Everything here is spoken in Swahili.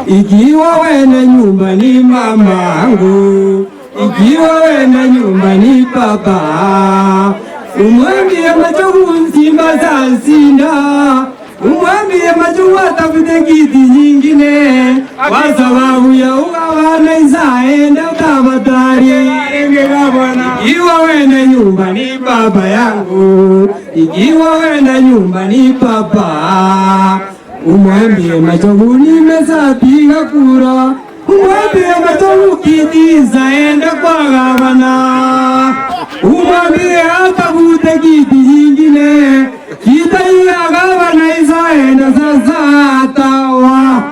Ikiwa wene nyumba ni mamangu, ikiwa wene nyumba ni baba, umwambie machogu nsimba za nsinda, umwambie machogu atafute kiti nyingine, kwa sababu ya ugawana isaenda utabatari. Ikiwa wene nyumba ni baba yangu, ikiwa wene nyumba ni baba, umwambie machogu nimesapiga kura, umwambie machogu kiti zaenda kwa gavana, umwambie atafute kiti nyingine, kiti ya gavana izaenda sasa tawa.